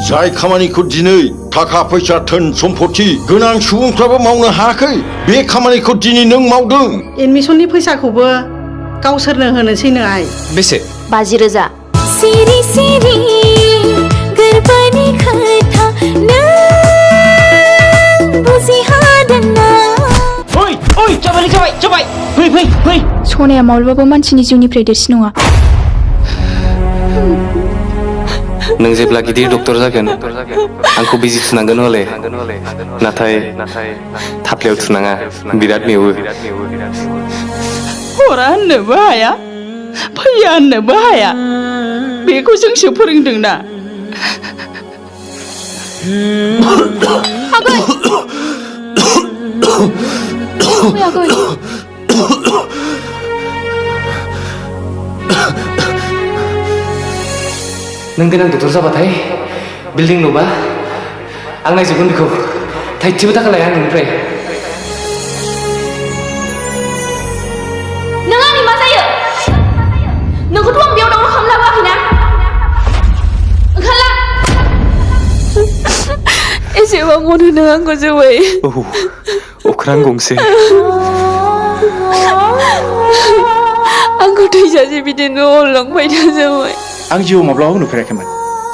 जाय खामानिखौ दिनै थाखा फैसा धोन सम्पति गोनां सुबुंफ्राबो मावनो हायाखै बे खामानिखौ दिनै नों मावदों। एडमिसननि फैसाखौबो गावसोरनो होनोसैनो आइ। बेसे? 50,000। सिरि सिरि गोरबोनि खोथा नों बुजिहादोंना? ओइ ओइ जाबाय फै सनाया माब्लाबाबो मानसिनि जिउनिफ्राय देरसिन नङा। नों जेब्ला गिदिर डक्टर जागोन आंखौ बिजि थुनांगोन हले नाथाय थाफ्लायाव थुनाङा बिराद मेवो। हरा होननोबो हाया फैया होननोबो हाया बेखौ जोंसो फोरोंदोंना। आगै नों देनां डक्टर जाबाथाय बिल्डिं लुबा आं नायजोबगोन बेखौ थाइसेबो थाखा लाया आं नोंनिफ्राय। नों आंनि मा जायो? नोंखौथ' आं बेयाव दावराव खालामना होआखैना? ओंखारला। एसेबां अनो नों आंखौ जोबै। अख्रां गंसे आंखौ थैजासे बिदिनो अनलांबाय था जाबाय। आं जिउआव माब्लाबाबो नुफेराखैमोन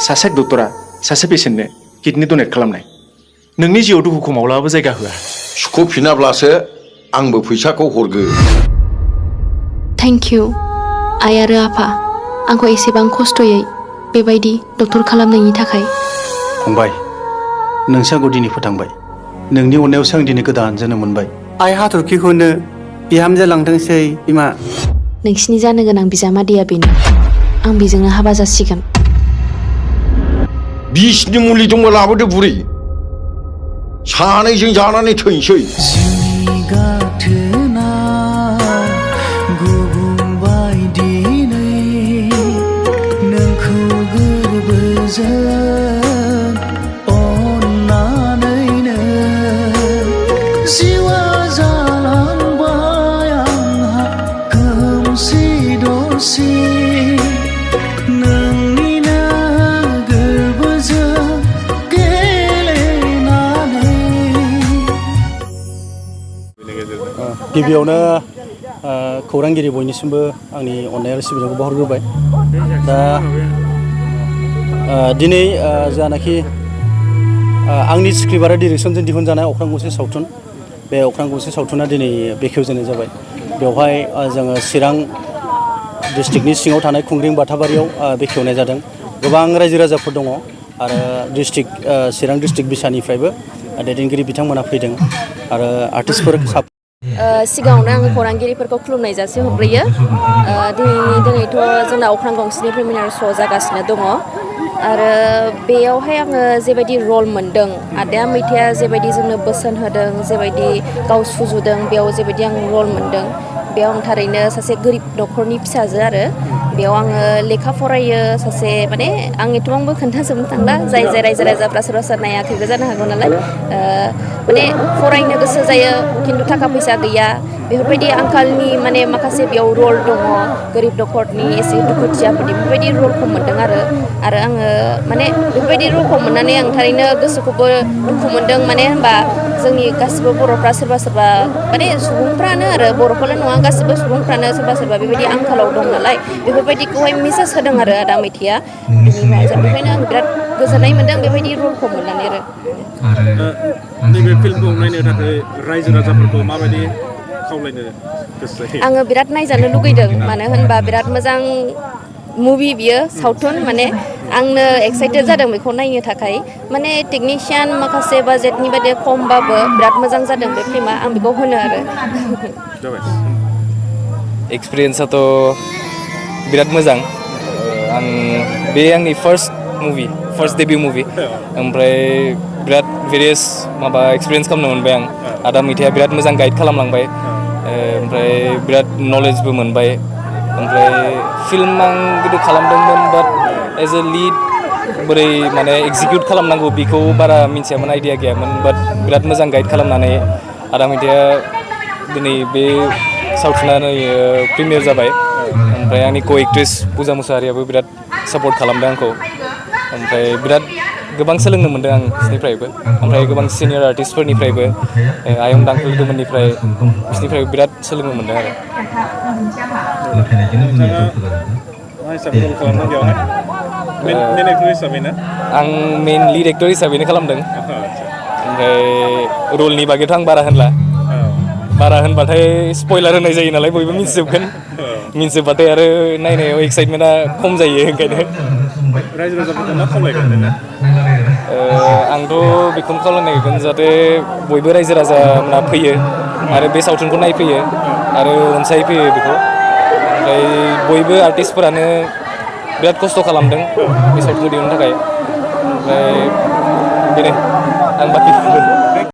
सासे डक्टरा सासे पेसेन्टनो किडनि डनेट खालामनाय। नोंनि जिउआव दुखुखौ माब्लाबाबो जायगा होआ। सुख'फिनाब्लासो आंबो फैसाखौ हरगोन। थेंक इउ आइ आरो आफा आंखौ एसेबां खस्थ'यै बेबायदि डक्टर खालामनायनि थाखाय। फंबाय नोंसो आंखौ दिनै फोथांबाय। नोंनि अननायावसो आं दिनै गोदान जोनोम मोनबाय। आइ हाथरखिखौनो बिहामजो लांथोंसै बिमा। नोंसिनि जानो गोनां बिजामादैया बेनो। आं बेजोंनो हाबा जासिगोन। बिसनि मुलि दंबा लाबोदो बुरि सानैजों जानानै थैनोसै। गिबियावनो खौरांगिरि बयनिसिमबो आंनि अननाय आरो सिबिनायखौ बावहरग्रोबाय। दा दिनै जानाखि आंनि स्क्रिप्ट आरो डिरेक्सनजों दिहुनजानाय अख्रां गंसे सावथुन बे अख्रां गंसे सावथुना दिनै बेखेवजेननाय जाबाय। बेवहाय जोङो चिरां डिस्ट्रिक्टनि सिङाव थानाय खुंग्रिं बाथाबारियाव बेखेवनाय जादों। गोबां रायजो राजाफोर दङ आरो चिरां डिस्ट्रिक्ट बिसानिफ्रायबो दैदेनगिरि बिथांमोना फैदों आरो आर्टिस्टफोर सिगाङावनो आङो खौरांगिरिफोरखौ खुलुमनाय जासि हरग्रोयो। दिनैथ' जोंना अख्रां गंसेनि प्रिमियार श' जागासिनो दङ आरो बेयावहाय आङो जेबायदि रल मोनदों आदाया मैथाया जेबायदि जोंनो बोसोन होदों जेबायदि गाव सुजुदों बेयाव जेबायदि आं रल मोनदों बेयाव आं थारैनो सासे गोरिब न'खरनि फिसाजो आरो बेयाव आङो लेखा फरायो सासे माने आं एथबांबो खोन्थाजोबनो थांला जाय रायजो राजाफ्रा सोरबा सोरबा नायाखैबो जानो हागौ नालाय माने फरायनो गोसो जायो खिन्थु थाखा फैसा गैया बेफोरबायदि आंखालनि माने माखासे बेयाव रल दङ गोरिब न'खरनि एसे दुखुथियाफोरनि बेफोरबायदि रलखौ मोनदों आरो आङो माने बेफोरबायदि रलखौ मोननानै आं थारैनो गोसोखौबो दुखु मोनदों माने होनबा जोंनि गासिबो बर'फ्रा सोरबा माने सुबुंफ्रानो आरो बर'फोरल' नङा गासिबो सुबुंफ्रानो सोरबा बेबायदि आंखालाव दं नालाय बेफोरबायदिखौहाय मेसेज होदों आरो आदा मैथाया बेनिखायनो आं बिराद गोजोननाय मोनदों बेबायदि रलखौ मोननानै आरो नैबे फिल्मखौ नायनो थाखाय रायजो राजाफोरखौ माबायदि खावलायनो गोसो जायो? आङो बिराद नायजानो लुगैदों मानो होनबा बिराद मोजां मुभि बियो सावथुन माने आंनो एक्साइटेड जादों बेखौ नायनो थाखाय माने टेकनिशियान माखासे बाजेटनि बादि खमबाबो बिराद मोजां जादों बे फिल्मा आं बेखौ होनो आरो एक्सपिरियेन्सआथ' बिराद मोजां। आं बे आंनि फार्स्ट डेब्यु मुभि ओमफ्राय बिराद भेरियास एक्सपिरियेन्स खालामनो मोनबाय आं। आदा मैथाया बिराद मोजां गाइड खालामलांबाय ओमफ्राय बिराद नलेजबो मोनबाय। ओमफ्राय फिल्म आं गोदो खालामदोंमोन बाट एज ए लिड बोरै माने एक्जिकिउट खालामनांगौ बेखौ बारा मिथियामोन आइडिया गैयामोन बाट बिराद मोजां गाइड खालामनानै आदा मैथाया दिनै बे सावथुना प्रिमियार जाबाय। ओमफ्राय आंनि को एक्ट्रेस पुजा मुसाहारियाबो बिराद सापर्ट खालामदों आंखौ ओमफ्राय बिराद गोबां सोलोंनो मोन्दों आं बिसोरनिफ्रायबो ओमफ्राय गोबां सिनियर आर्टिस्टफोरनिफ्रायबो आयं दांखोल लोगोमोननिफ्राय बिसोरनिफ्रायबो बिराद सोलोंनो मोन्दों आरो आं मेन लिड एक्टर हिसाबैनो खालामदों ओमफ्राय रलनि बागैथ' आं बारा होनला बारा होनबाथाय स्पयलार होनाय जायो नालाय बयबो मिथिजोबगोन मिथिजोबबाथाय आरो नायनायाव एक्साइटमेन्टआ खम जायो ओंखायनो रायजो राजाफोरखौ मा खावलायगोन आंथ' बेखौनो खावलायनायगोन जाहाथे बयबो रायजो राजाफोरा फैयो आरो बे सावथुनखौ नायफैयो आरो अनसायफैयो बेखौ ओमफ्राय बयबो आर्टिस्टफोरानो बिराद खस्थ' खालामदों बे सावथुनखौ दिहुननो थाखाय ओमफ्राय बेनो आं बाखि